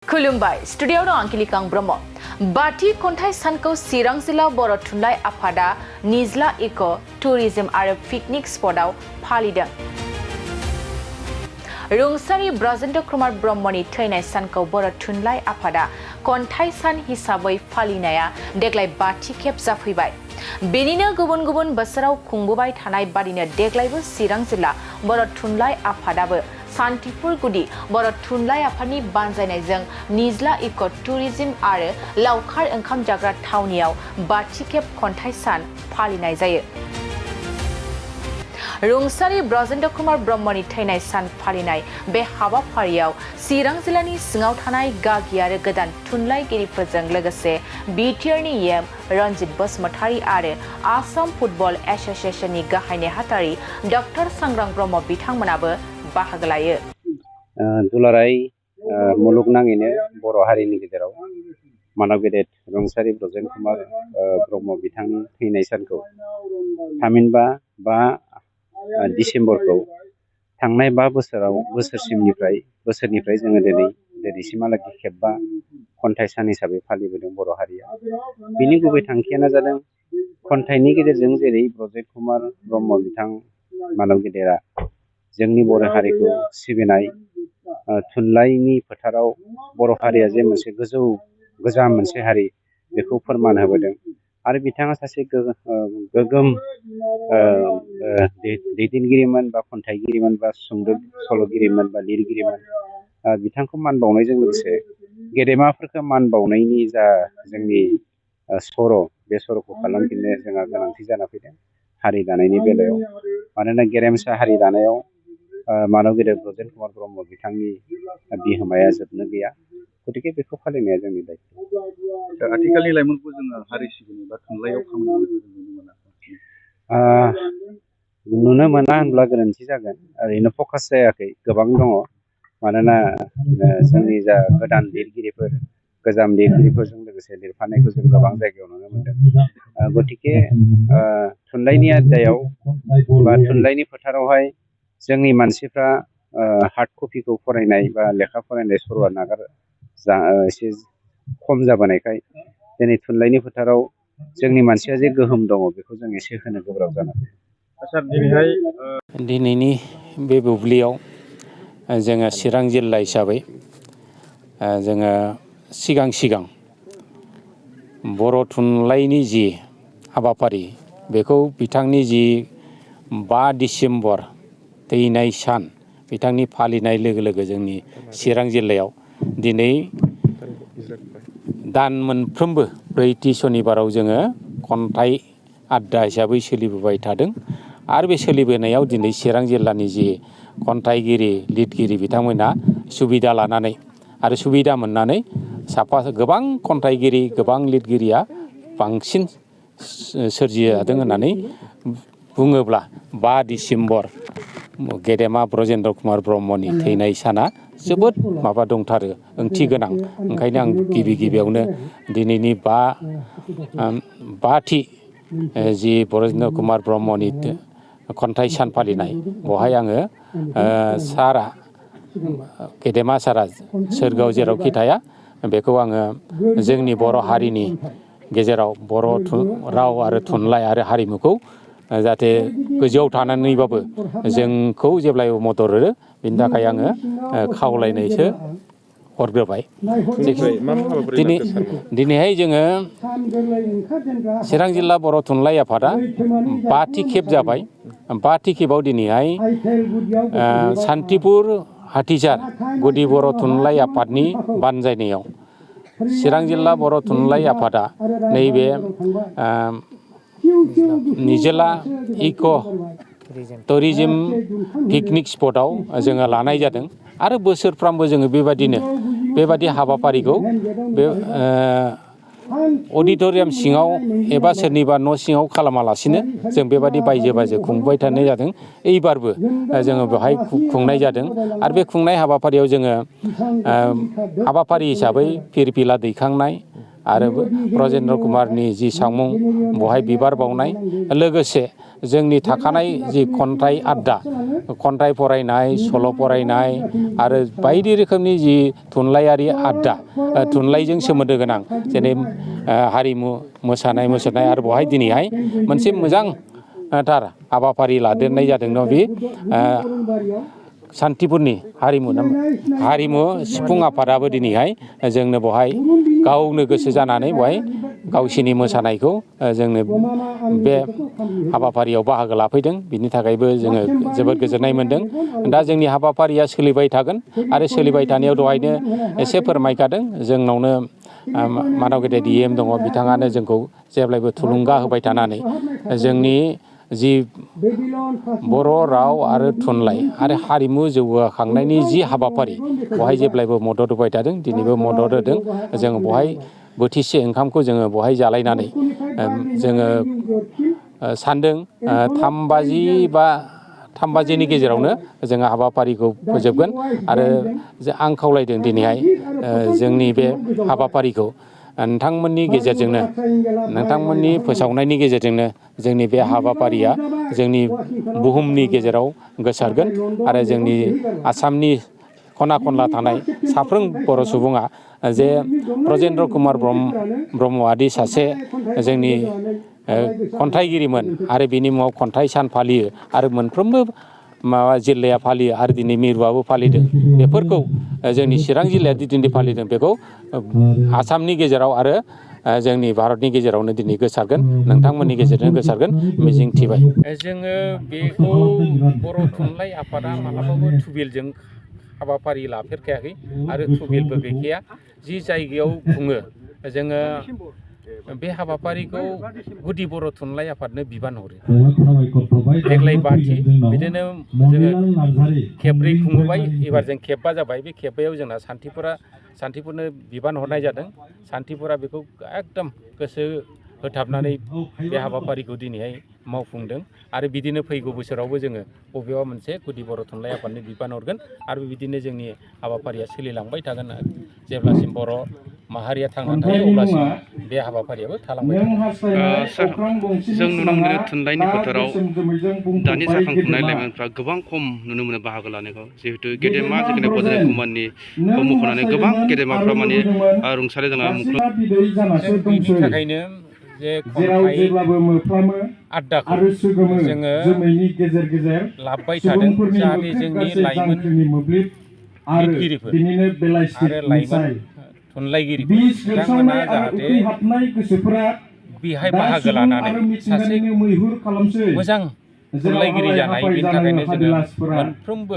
खुलुमबाय स्टुडियोआव दं आंकिलिकां ब्रह्म बाथि खन्थाइ सानखौ चिरां जिल्ला बर' थुनलाइ आफादा निज्ला इक' टुरिज्म आरो पिकनिक स्पटआव फालिदों। रुंसारि ब्रजेन्द्र कुमार ब्रह्मनि थैनाय सानखौ बर' थुनलाइ आफादा खन्थाइ सान हिसाबै फालिनाया देग्लाय बाथि खेब जाफैबाय। बेनिनो गुबुन गुबुन बोसोराव खुंबोबाय थानाय बादिनो देग्लायबो चिरां जिल्ला बर' थुनलाइ आफादाबो सान्तिपुर गुदि बर' थुनलाइ आफादनि बानजायनायजों निज्ला इक' टुरिज्म आरो लावखार ओंखाम जाग्रा थावनियाव बाथि खेब खन्थाइ सान फालिनाय जायो। रुंसारि ब्रजेन्द्र कुमार ब्रह्मनि थैनाय सान फालिनाय बे हाबाफारियाव चिरां जिल्लानि सिङाव थानाय गागि आरो गोदान थुनलाइगिरिफोरजों लोगोसे बिटिआरनि एम रन्जित बसुमतारी आरो आसाम फुटबल एस'सिएशननि गाहाय नेहाथारि डक्टर सांग्रां ब्रह्म बिथांमोनाबो बाहागो लायो। दुलाराय मुलुगनाङैनो बर' हारिनि गेजेराव मानव गेदेर रुंसारि ब्रजेन्द्र कुमार ब्रह्म बिथांनि थैनाय सानखौ थामहिनबा 5 डिसेम्बरखौ थांनाय 5 बोसोरनिफ्राय जोङो दिनैसिमहालागै खेबबा खन्थाइ सान हिसाबै फालिबोदों बर' हारिया। बिनि गुबै थांखियानो जादों खन्थाइनि गेजेरजों जेरै ब्रजेन्द्र कुमार ब्रह्म बिथां मानव गेदेरा जोंनि बर' हारिखौ सिबिनाय थुनलाइनि फोथाराव बर' हारिया जे मोनसे गोजाम मोनसे हारि बेखौ फोरमान होबोदों आरो बिथाङा सासे गोगोम दैदेनगिरिमोन बा खन्थाइगिरिमोन बा सुंद' सल'गिरिमोन बा लिरगिरिमोन। बिथांखौ मान बावनायजों लोगोसे गेदेमाफोरखौ मान बावनायनि जा जोंनि बे सर'खौ खालामफिननो जोंहा गोनांथि जाना फैदों हारि दानायनि बेलायाव। मानोना गेरेमसा हारि दानायाव मानव गेदेर ब्रजेन्द्र कुमार ब्रह्म बिथांनि बिहोमाया जोबनो गैया। गतिके बेखौ फालिनाया जोंनि दायथ'। आथिखालनि लाइमोनखौ जोङो हारि सिबिनाय बा थुनलाइयाव खामानि नुनो मोना होनब्ला गोरोन्थि जागोन। ओरैनो फकास जायाखै, गोबां दङ। मानोना जोंनि जा गोदान लिरगिरिफोर गोजाम लिरगिरिफोरजों लोगोसे लिरफानायखौ जों गोबां जायगायाव नुनो मोनदों। गतिके थुनलाइनि आयदायाव बा थुनलाइनि फोथारावहाय जोंनि मानसिफ्रा हार्ड कपिखौ फरायनाय बा लेखा फरायनाय सर'आ एसे खम जाबोनायखाय दिनै थुनलाइनि फोथाराव जोंनि मानसिया जे गोहोम दङ बेखौ जों एसे होनो गोब्राब जानानै दिनैनि बे बुब्लियाव जोङो चिरां जिल्ला हिसाबै जोङो सिगां बर' थुनलाइनि जि हाबाफारि बेखौ बिथांनि जि 5 डिसेम्बर थैनाय सान बिथांनि फालिनाय लोगो लोगो जोंनि चिरां जिल्लायाव दिनै दान मोनफ्रोमबो ब्रैथि सनिबाराव जोङो खन्थाइ आड्डा हिसाबै सोलिबोबाय थादों आरो बे सोलिबोनायाव दिनै चिरां जिल्लानि जि खन्थाइगिरि लिरगिरि बिथांमोना सुबिदा लानानै आरो सुबिदा मोननानै गोबां खन्थाइगिरि गोबां लिरगिरिया बांसिन सोरजिजादों होननानै बुङोब्ला 5 डिसेम्बर गेदेमा ब्रजेन्द्र कुमार ब्रह्मनि थैनाय साना जोबोद माबा दंथारो ओंथि गोनां। ओंखायनो आं गिबियावनो दिनैनि 5थि जि ब्रजेन्द्र कुमार ब्रह्मनि खन्थाइ सान फालिनाय बेवहाय आङो गेदेमा सारा सोरगोआव जेरावखि थाया बेखौ आङो जोंनि बर' हारिनि गेजेराव बर' राव आरो थुनलाइ आरो हारिमुखौ जाहाथे गोजौआव थानानैबाबो जोंखौ जेब्लायबो मदद होयो बिनि थाखाय आङो खावलायनायसो हरग्रोबाय। दिनैहाय जोङो चिरां जिल्ला बर' थुनलाइ आफादा 5थि खेब जाबाय। 5थि खेबाव दिनैहाय सान्तिपुर हाथिसार गुदि बर' थुनलाइ आफादनि बानजायनायाव चिरां जिल्ला बर' थुनलाइ आफादा नैबे निजोला इक' टुरिज्म पिकनिक स्पटआव जोङो लानाय जादों आरो बोसोरफ्रामबो जोङो बेबादि हाबाफारिखौ बे अडिट'रियाम सिङाव एबा सोरनिबा न' सिङाव खालामालासिनो जों बेबादि बायजो खुंबाय थानाय जादों। एइबारबो जोङो बेवहाय खुंनाय जादों आरो बे खुंनाय हाबाफारियाव जोङो हाबाफारि हिसाबै फिरफिला दैखांनाय आरो ब्रजेन्द्र कुमारनि जि सावमुं बहाय बिबार बावनाय लोगोसे जोंनि थाखानाय जि खन्थाइ आड्डा खन्थाइ फरायनाय सल' फरायनाय आरो बायदि रोखोमनि जि थुनलाइयारि आड्डा थुनलाइजों सोमोन्दो गोनां जेरै हारिमु मोसानाय मुसुरनाय आरो बहाय दिनैहाय मोनसे मोजांथार हाबाफारि लादेरनाय जादों बे सान्थिपुरनि हारिमु सिफुं आफादाबो दिनैहाय जोंनो बहाय गावनो गोसो जानानै बहाय गावसिनि मोसानायखौ जोंनो बे हाबाफारियाव बाहागो लाफैदों बिनि थाखायबो जोङो जोबोद गोजोननाय मोन्दों। दा जोंनि हाबाफारिया सोलिबाय थागोन आरो सोलिबाय थानायाव दहायनो एसे फोरमायखादों जोंनावनो मानाव गेदेर DM दङ बिथाङानो जोंखौ जेब्लायबो थुलुंगा होबाय थानानै जोंनि जि बर' राव आरो थुनलाइ आरो हारिमु जौगाखांनायनि जि हाबाफारि बहाय जेब्लायबो मदद होबाय थादों दिनैबो मदद होदों। जों बहाय बोथिसे ओंखामखौ जोङो बहाय जालायनानै जोङो सानदों 3 बाजिनि गेजेरावनो जोङो हाबाफारिखौ फोजोबगोन आरो आं खावलायदों दिनैहाय जोंनि बे हाबाफारिखौ नोंथांमोननि गेजेरजोंनो नोंथांमोननि फोसावनायनि गेजेरजोंनो जोंनि बे हाबाफारिया जोंनि बुहुमनि गेजेराव गोसारगोन आरो जोंनि आसामनि खना खनला थानाय साफ्रोम बर' सुबुङा जे ब्रजेन्द्र कुमार ब्रह्मआदि सासे जोंनि खन्थाइगिरिमोन आरो बिनि मुङाव खन्थाइ सान फालियो आरो मोनफ्रोमबो जिल्लाया फालियो आरो दिनै मिरुआबो फालिदों बेफोरखौ जोंनि चिरां जिल्लाया दिनै फालिदों बेखौ आसामनि गेजेराव आरो जोंनि भारतनि गेजेरावनो दिनै गोसारगोन नोंथांमोननि गेजेरजों गोसारगोन मिजिं थिबाय। जोङो बेखौ बर' थुनलाइ आफादा मालाबाबो थुबिलजों हाबाफारि लाफेरखायाखै आरो थुबिलबो गैखाया जि जायगायाव खुङो जोङो बे हाबाफारिखौ गुदि बर' थुनलाइ आफादनो बिबान हरो। देग्लाय बाथि बिदिनो जोङो खेबब्रै खुंबोबाय एबार जों खेबबा जाबाय बे खेबबायाव जोंना सान्थिफुरनो बिबान हरनाय जादों। सान्थिफुरा बेखौ एकदम गोसो होथाबनानै बे हाबाफारिखौ दिनैहाय मावफुंदों आरो बिदिनो फैगौ बोसोरावबो जोङो बबेबा मोनसे गुदि बर' थुनलाइ आफादनि बिबान हरगोन आरो बिदिनो जोंनि हाबाफारिया सोलिलांबाय थागोन जेब्लासिम बर' माहारिया थांनानै थायो अब्लासिम बे हाबाफारियाबो थालांबाय थागोन। सार जों नुनो मोनो थुनलाइनि फोथाराव दानि जाखांफुनाय लाइमोनफ्रा गोबां खम नुनो मोनो बाहागो लानायखौ जिहेतु गेदेमा जोंनि ब्रजेन्द्र कुमारनिखौ मख'नानै गोबां गेदेमाफ्रा माने रुंसारि जानानै मुंख्लं बिनि थाखायनो जे खन्थाइ आड्डाखौ जोङो लाबोबाय थादों जाहाथे जोंनि लाइमोन लिरगिरिफोर आरो लाइमोन थुनलाइगिरिफोर बिथांमोना जाहाथे बेहाय बाहागो लानानै सासे मोजां थुनलाइगिरि जानाय बेनि थाखायनो जोङो मोनफ्रोमबो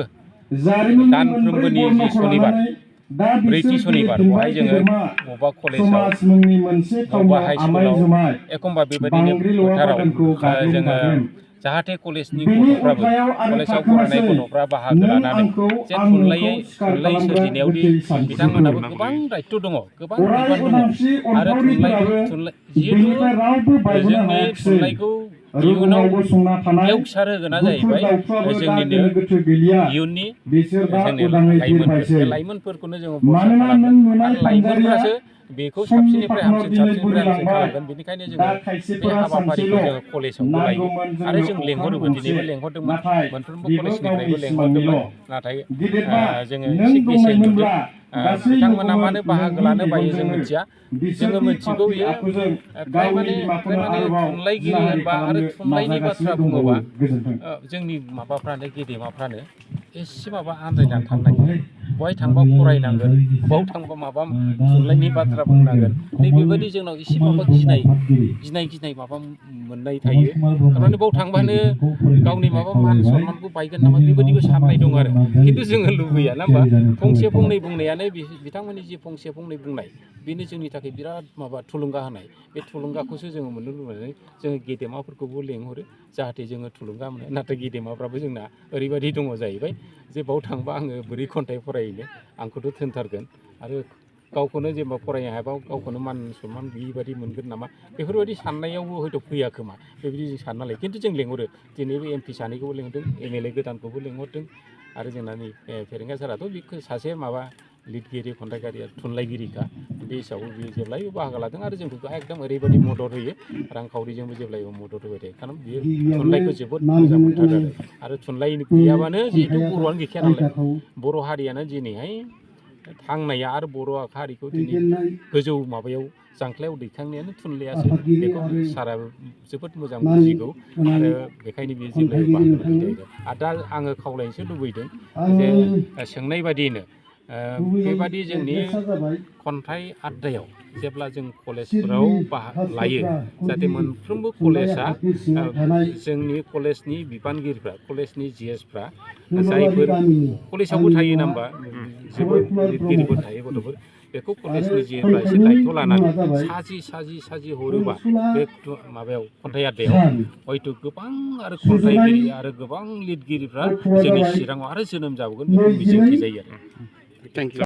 दानफ्रोमबोनि जि सनिबार ब्रैथि सनिबार बहाय जोङो बबेबा कलेजाव बबेबा हाइ स्कुलाव एखमबा बेबायदिनो फोथाराव जोङो जाहाथे कलेजनि गथ'फ्राबो कलेजाव फरायनाय गथ'फ्रा बाहागो लानानै जे थुनलाइ सोरजिनायावदि बिथांमोनहाबो गोबां दायित्व दङ गोबां बिबान दङ आरो जिहेतु जोंनि थुनलाइखौ इयुनाव गेवसार होगोना जाहैबाय जोंनिनो इयुननि जोंनि लाइमोनफोरखौनो जोङो भरसा खालामगोन आरो लाइमोनफ्रासो बेखौ साबसिननिफ्राय हामसिन खालामगोन बेनिखायनो जोङो बे हाबाफारिखौ जोङो कलेजावबो लायो आरो जों लेंहरोबो दिनैबो लेंहरदोंमोन मोनफ्रोमबो कलेजनिफ्रायबो लेंहरदोंमोन नाथाय जोङो एसे गेसें नुदों बिथांमोना मानो बाहागो लानो बायो जों मिथिया जोङो मिथिगौ बेयो फ्राय माने थुनलाइगिरि होनबा आरो थुनलाइनि बाथ्रा बुङोबा जोंनि माबाफ्रानो गेदेमाफ्रानो एसे माबा आन्दायनानै थानो नागिरो बहाय थांबा फरायनांगोन बाव थांबा माबा थुनलाइनि बाथ्रा बुंनांगोन नैबेबायदि जोंनाव एसे माबा गिनाय माबा मोननाय थायो थारमाने बाव थांबानो गावनि माबा मान सनमानखौ बायगोन नामा बेबायदिबो साननाय दं आरो खिन्थु जोङो लुबैया ना होमबा फंसे फंनै बुंनायानो बिथांमोननि जि फंसे फंनै बुंनाय बेनो जोंनि थाखाय बिराद माबा थुलुंगा होनाय बे थुलुंगाखौसो जोङो मोननो लुबैनानै जोङो गेदेमाफोरखौबो लेंहरो जाहाथे जोङो थुलुंगा मोनो नाथाय गेदेमाफ्राबो जोंना ओरैबायदि दङ जाहैबाय जे बाव थांबा आङो बोरै खन्थाइ फरायहैनो आंखौथ' थोनथारगोन आरो गावखौनो जेनेबा फरायनो हायाबा गावखौनो मान सनमान गैयिबादि मोनगोन नामा बेफोरबायदि साननायावबो हयथ' फैया खोमा बेबायदि जों सानना लायो खिन्थु जों लेंहरो दिनैबो MP सानैखौबो लेंहरदों MLA गोदानखौबो लेंहरदों आरो जोंना नै फेरेंगा साराथ' बे सासे माबा लिरगिरि खन्थाइगिरि थुनलाइगिरिखा बे हिसाबै बियो जेब्लायबो बाहागो लादों आरो जोंखौ एकदम ओरैबायदि मदद होयो रांखावरिजोंबो जेब्लायबो मदद होबाय थायो खारन बियो थुनलाइखौ जोबोद मोजां मोनथारो आरो थुनलाइ गैयाबानो जिहेतु बर'आनो गैखाया नालाय बर' हारियानो दिनैहाय थांनाया आरो बर' हारिखौ दिनै गोजौ माबायाव जांख्लायाव दैखांनायानो थुनलाइयासो बेखौ साराबो जोबोद मोजां बुजिगौ आरो बेखायनो बियो जेब्लायबो बाहागो लायो आरो दा आङो खावलायनोसो लुबैदों जे सोंनाय बादियैनो बेबादि जोंनि खन्थाइ आड्डायाव जेब्ला जों कलेजफोराव लायो जाहाथे मोनफ्रोमबो कलेजआ जोंनि कलेजनि बिबानगिरिफ्रा कलेजनि जिएसफ्रा जायफोर कलेजावबो थायो ना होमबा जोबोद लिरगिरिफोर थायो गथ'फोर बेखौ कलेजनि जिएसफ्रा एसे दायथ' लानानै साजि हरोबा बे माबायाव खन्थाइ आड्डायाव हयथ' गोबां आरो खन्थाइगिरि आरो गोबां लिरगिरिफ्रा जोंनि चिराङाव आरो जोनोम जाबावगोन बेखौ मिजिंथिजायो आरो थेंक इउ